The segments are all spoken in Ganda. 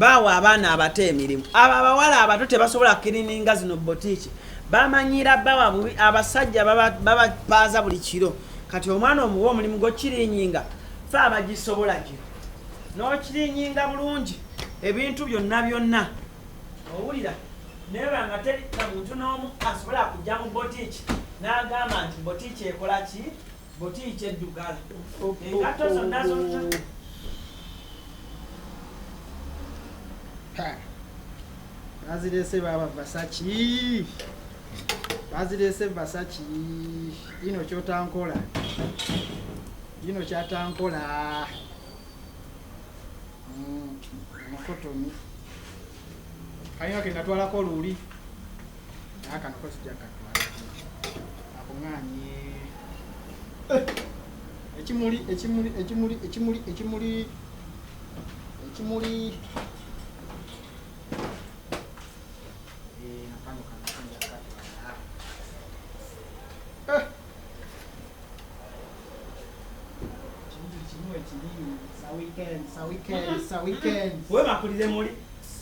Baawa abaana abato emirimu. Abo abawala abato tebasobola kukirininga zino botiiki. Bamanyiira bawa bubi, abasajja babapaaza buli kiro. Kati omwana omuwa omulimu gw'okirinyinga, ffe abagisobola gino. N'okirinyinga bulungi ebintu byonna byonna. Owulira? Neba nga teri na muntu n'omu asobola kujja mu botiiki n'agamba nti botiiki ekola ki? Botiiki eddugala. Engatto zonna zonna. Bazireese baaba Versace. Bazireese Versace. Ino kyotankola. Ino kyatankola. Omukotoni. Kalina ke natwalako luli. Naye kano ko sijja katwala. Akuŋŋaanye. Ekimuli, ekimuli, ekimuli, ekimuli, ekimuli. Ekimuli. Kano kano nja katwala. Kintu kimu ekiri. Sa weekend, sa weekend, sa weekend. Webakulire muli.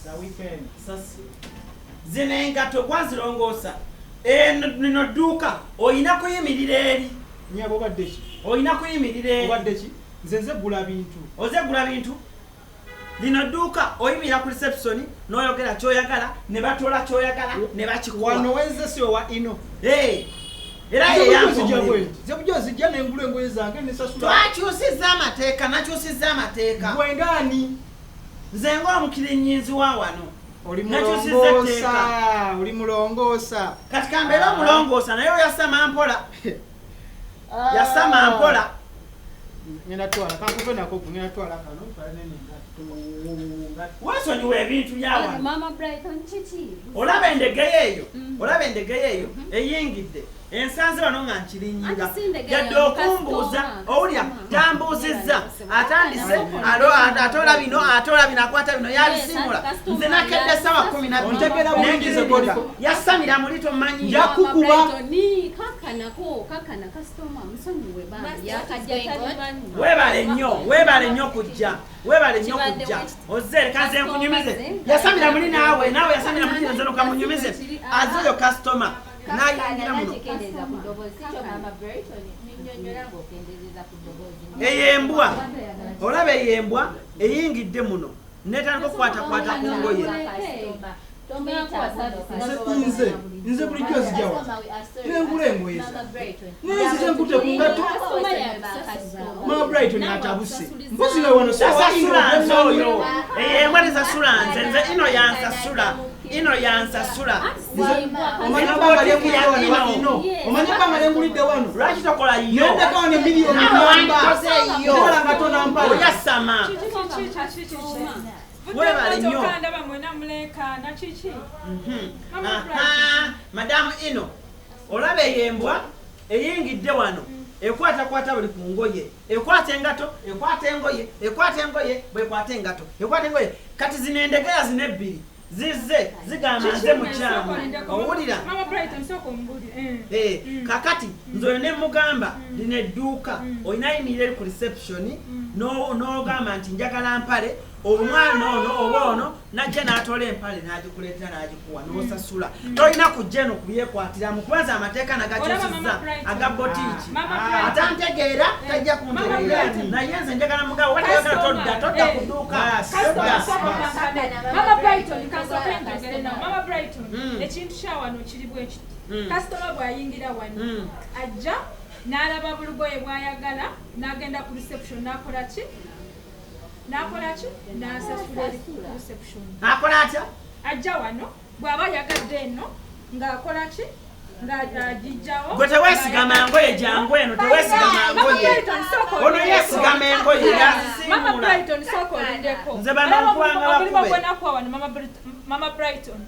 Sa weekend. Sasi. Zino engatto gwazirongoosa. Eno lino dduuka olina kuyimirira eri. Nnyabo obadde ki? Olina kuyimirira eri. Obadde ki? Nze nze gula bintu. Oze gula bintu? Lino dduuka oyimirira ku reception n'oyogera ky'oyagala ne batoola ky'oyagala ne bakikuwa. Wano wenze si owa ino. Era ye yampa omulimu. Nze bulijjo nzijja ne ngula engoye zange ne sasula. Twakyusizza amateeka, nakyusizza amateeka. Gwe ng'ani? Nze ng'omukirinnyinzi wa wano. Oli Nakyusizza mulongoosa, etteeka. oli mulongoosa. Kati kambeere omulongoosa naye oyasama mpola. Yasama mpola. Ngenda twala kankuve nako ngenda twala kano twala nene engatto. Weesonyiwa ebintu bya wano. Mama Brighton kiki? Olaba endegeya eyo, olaba endegeya eyo eyingidde. Ensanze wano nga nkirinnyinga. Anti si ndegeya, Yadde okumbuuza, customer, owulira, customer. tambuuzizza. Atandise, atoola bino, atoola bino, akwata bino, yabisimula. Yes, customer, Nze nakedde ssaawa kumi na bbiri. Ontegeera bulungi nze gwoliko. Yasamira muli tomanyi. Nja kukuba. Mama Brighton, kakanako, kakana customer, musonyiwe bambi. Master, Yakajja what's going on? tabimanyi. Weebale nnyo, weebale nnyo kujja. Weebale nnyo Kibadde kujja. bwe kiti. Ozze leka nze nkunyumize. Customer Yasamira muli naawe, naawe yasamira muli nze nkamunyumize. Azze oyo customer. N'ayingira muno. Kendeeza ku ddoboozi kyo Mama Brighton, nnyonnyola ng'okendeezeza ku ddoboozi. Eyo embwa, olaba eyo embwa eyingidde muno netandika okukwatakwata ku ngoye. Nze nze bulijjo nzija wano. Nengula engoye zange. Nenzija nkute ku ngatto. Mama Brighton atabuse. Mpozi nga wano si owa Tasasula nze oyo. ino. Eyo embwa tesasula nze, nze ino yansasula. Ino yansasula. Omanyi ebbanga lyengulidde wano wa ino. Omanyi ebbanga lyengulidde wano. Lwaki tokola yo? Nendeka wano emiliyoni Naawe namba. wandikoze yo. Nkola nga tonampala. Oyasama. Weebale nnyo. Ndaba mwena muleekaana kiki? Aha, Madamu ino olaba eyo embwa eyingidde wano ekwatakwata buli ku ngoye, ekwata engato, ekwata engoye, ekwata engoye, bwekwata engato, ekwata engoye. Kati zino endegeya zino ebbiri zizze zigamba nze mukyamu. Owulira? Mama Brighton sooka ombuulire. Kakati nze oyo ne mugamba lino edduuka olina yimirira eri ku reception n'ogamba nti njagala mpale, omwana ono oba ono najja n'atoola empale n'agikuleetera n'agikuwa n'osasula. Tolina kujja eno kubyekwatiramu kubanza amateeka nagakyusizza aga botiiki. Atantegeera tajja kuntegeera, naye nze njagala mugabo watayagala todda, todda ku dduuka. Customer, Todda. sooka okankane. Mama Brighton, kansooke njogere nawe. Mama Brighton, ekintu kya wano kiri bwe kiti. Customer bw'ayingira wano, ajja n'alaba bulugoye bw'ayagala, n'agenda ku reception n'akola ki? N'akola ki? N'asasula eri ku reception. Akola atya? Ajja wano, bw'aba ayagadde eno, ng'akola ki? Ng'agijjawo. Gwe teweesigama ngoye jangu eno, teweesigama Mama ngoye. Brighton, sooka Ono olindeko. yeesigama engoye, Mama yazisiimuula. Brighton, sooka olindeko. Nze bano Olaba nkuwanga omulimu bakube. gwe nakuwa wano, Mama Brighton.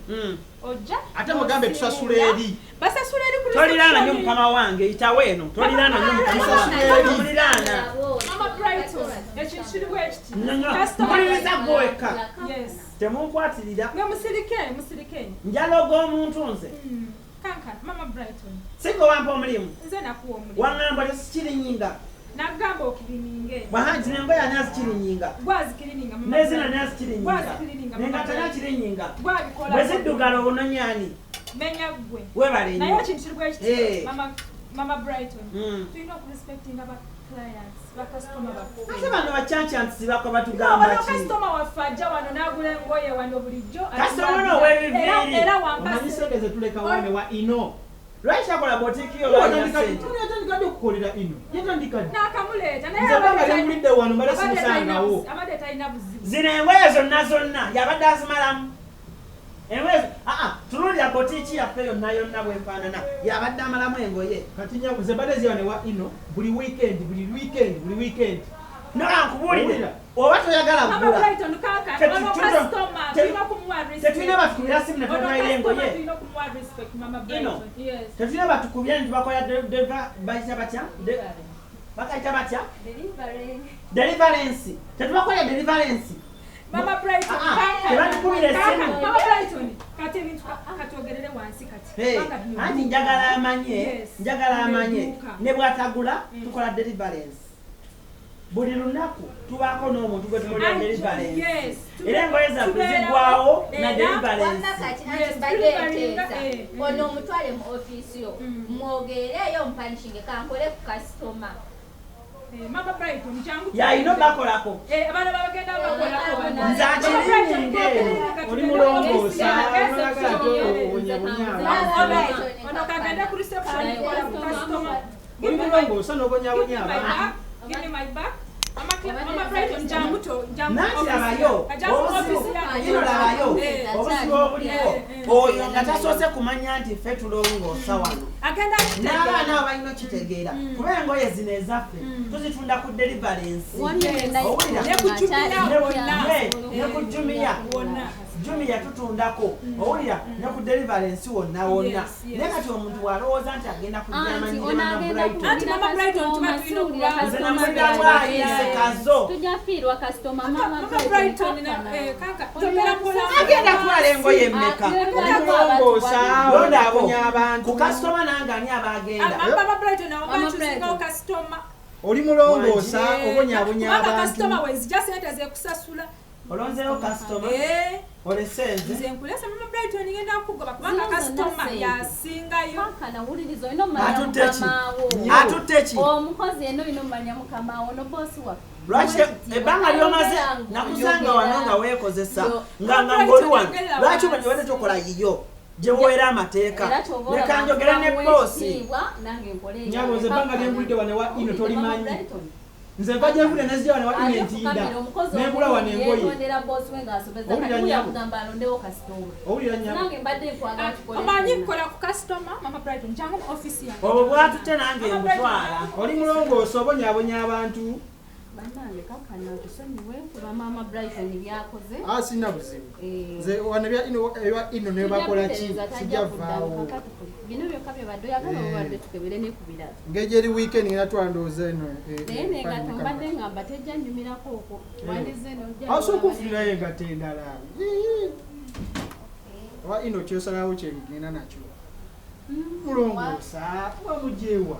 Ojja Ate mugambe tusasula eri. Basasula eri ku Toliraana nnyo reception. mukama wange, yitawo eno. Toliraana nnyo mukama wange. Tusasula eri. Toliraana. Mama Brighton, ekintu kiri bwe kiti. Nnyo. Customer- Mpuliriza gwe wekka. Yes. Temunkwatirira. Mwe musirike, musirike. Njaloga omuntu nze. Kankana, Mama Brighton. Singa wampa omulimu. Nze nakuwa omulimu. Waŋŋamba tesikirinyinga. Nagamba okirininge. Bwahanti nengoye ani azikirinyinga? Gwazikirininga mama. Nezina ani azikirinyinga? Gwazikirininga. Nengato ani akirinyinga? Gwabikola. Bwe ziddugala obunonya ani? Menya ggwe. Weebale nnyo. Naye ekintu kiri bwe kiti. Mama Brighton. Tulina okurespectinga ba clients, ba customer baffe. Ate bano bacancantisi bako batugamba ki? Bano customer waffe ajja wano n'agula engoye wano bulijjo. Customer ono ow'ebiviiri. Era wampasa. Omanyi sente ze tuleka wano wa ino. Lwaki akola botiiki yo lwalina sente? Yatandika ddi okukolera ino? Yatandika ddi? N'akamuleeta naye Nze ebbanga lye ngulidde wano mbadde simusangawo. Abadde talina buzibu. Zino engoye zonna zonna yabadde azimalamu. Engoye tunuulira botiiki yaffe yonna yonna bw'efaanana yabadde amalamu engoye. Kati nnyabo nze mbadde nzira wano ewa ino buli weekend buli weekend buli weekend. Noga nkubuulire oba toyagala Mama Brighton kaka ono customer tulina kumuwa respect. Tetulina batukubira simu ne tubakolera engoye. Tulina kumuwa respect Mama Brighton. Yes. Tetulina batukubira ne tubakolera bayita batya? Bakayita batya? Deliverance. Tetubakolera deliverance. Mama Brighton kaka. Tebatukubira essimu. Mama Brighton kati ebintu katwogerere wansi kati. Anti njagala amanye, njagala amanye ne bw'atagula tukola deliverance. Buli lunaku tubaako n'omuntu gwe tukolera deliverance. Era engoye zaffe ziggwawo na deliverance. Ono omutwale mu ofiisi yo mwogereeyo omupanishinge kankole ku kasitoma. Mama Brighton jangu. Yalina bakolako. Abaana babagenda bakolako. Nze akirinyinga eno. Oli mulongoosa olagala obonyabonya. Ono kagende ku reception kola ku kasitoma. Oli mulongoosa n'obonyabonya abantu. Give me my back. Mama Brighton jangu to jangu. Nanti labayo. Obuzibu labayo. Obuzibu obuliwo. Oyo nga tasoose kumanya nti ffe tulongoosa wano. N'abaana abo balina okitegeera. Kuba engoye zino ezaffe tuzitunda ku deliverance. Owulira? Ne ku Jumia. Jumia tutundako. Owulira? Ne ku deliverance wonna wonna. Naye kati omuntu bw'alowooza nti agenda kujja amanyire Mama Brighton. Anti Mama Brighton tuba tulina okuba. Nze namulira bw'ayise kazo. Tujja fiirwa kasitoma Mama Brighton. Agenda kutwala engoye mmeka? Mulongoosa obonyabonya abantu. Ku kasitoma nange ani aba agenda? Mama Brighton awo bakyusingawo kasitoma. Oli mulongoosa obonyabonya abantu. Kubanga kasitoma wezijja sente zekusasula. Olonzeewo kasitoma? Olese nze? Nze nkulese Mama Brighton ngenda kukugoba kubanga kasitoma yasingayo. Kankana wuliriza olina omumanya mukamaawo. Atutte ki? Omukozi yenna olina omumanya mukamaawo no boosi waffe. Lwaki ebbanga ly'omaze nakusanga wano nga weekozesa nga ng'oli wano lwaki obadde tokola yiyo gye woera amateeka leka njogere ne boosi. Nnyabo nze ebbanga lye ngulidde wano ewa ino tolimanyi. Nze nva gye nvudde ne nzija wano ewa ino entinda ne ngula wano engoye. Owulira nnyabo? Omanyi nkola ku kasitoma Mama Brighton jangu mu ofiisi yange. Obwo bwatutte nange mbutwala. Oli mulongoosa obonyabonya abantu. Bannange kankana otusonyiwe kuba Mama Brighton byakoze. Sirina buzibu. Nze wano ebya ino ne bakola ki sijja vaawo. Bino byokka bye badde oyagala oba badde tukebere ne ku birala. Ngeri eri weekend ngenda twala ndowooza eno. Naye n'engatto mbadde ngamba tejja nnyumirako okwo. Wandize n'ojja. Asooka ofunirayo engatto endala. Oba ino kyosalawo kye ngenda nakyo. Mulongoosa wamugyewa.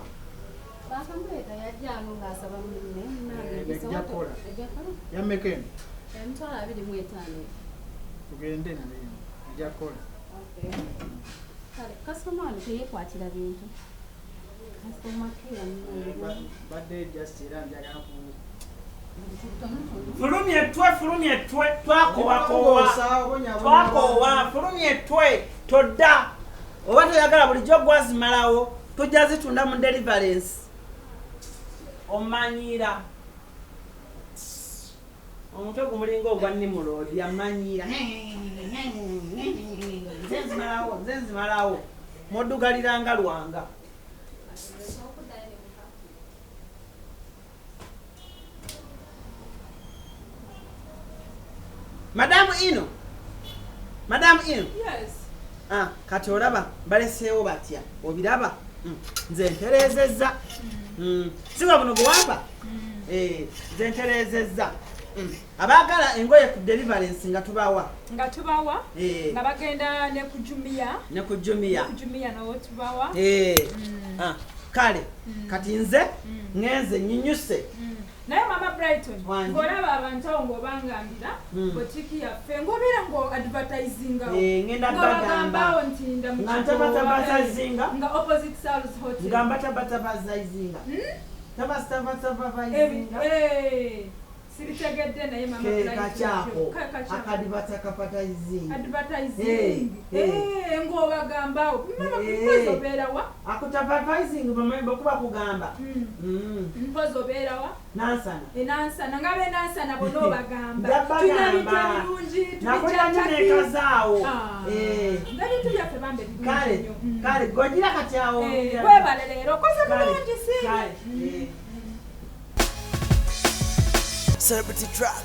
Bakamuleeta yajja ano ng'asaba munne nange Ejja kukola. Yammeka eno? 25,000. Tugende nayo. Ejja kukola. Kale kasitoma wano teyeekwatira bintu. Kasitoma ke Badde just era njagala ku Fulumye ttwe twakoowa fulumye ttwe todda oba toyagala bulijjo gwazimalawo tujja zitunda mu deliverance. Omanyiira omutwe gumulinga ogwa Nimrod yamanyiira nze nzimalawo moddugaliranga lwanga. Madamu Ino. Madamu Ino. Yes. Kati olaba baleseewo batya obiraba nze ntereezezza. Siba buno bwe wampa? Nze ntereezezza. Abaagala engoye ku deliverance nga tubawa. Nga tubawa? Nga bagenda ne ku Jumia. Ne ku Jumia. Ne ku Jumia nawo tubawa. Kale kati nze ŋŋenze nyinyuse. Naye Mama Brighton, Wangi. ng'olaba abantu awo ng'obangambira botiki yaffe, ng'obeera ng'oadvertisinga, Eh, ngenda ng'obagambawo bagamba. nti nda mu Nga kifo, ntabatabazazinga. nga opposite Salus Hotel. Nga mbatabatabazaizinga, tabatabatabazinga. Siritegedde, naye Mama Ke Brighton, kakyako. Kakyako. Akadibatakapataizinga. Advertising. Eh, Ng'obagambawo mama, Eh. mpozi obeerawa? Akutapatising bamemba okuba kugamba. Mpozi obeerawa? Nansana. Enansana, nga benansana bonna obagamba. Nja Tulina ebintu bagamba. ebirungi. Nakolera nnyo nekazaawo. Ah. Eh, Nga ebintu byaffe bambe birungi Kale nnyo. Kale gogira kati awo. Eh, webale leero okoze Kale, bulungi si. kale, eh. Celebrity track.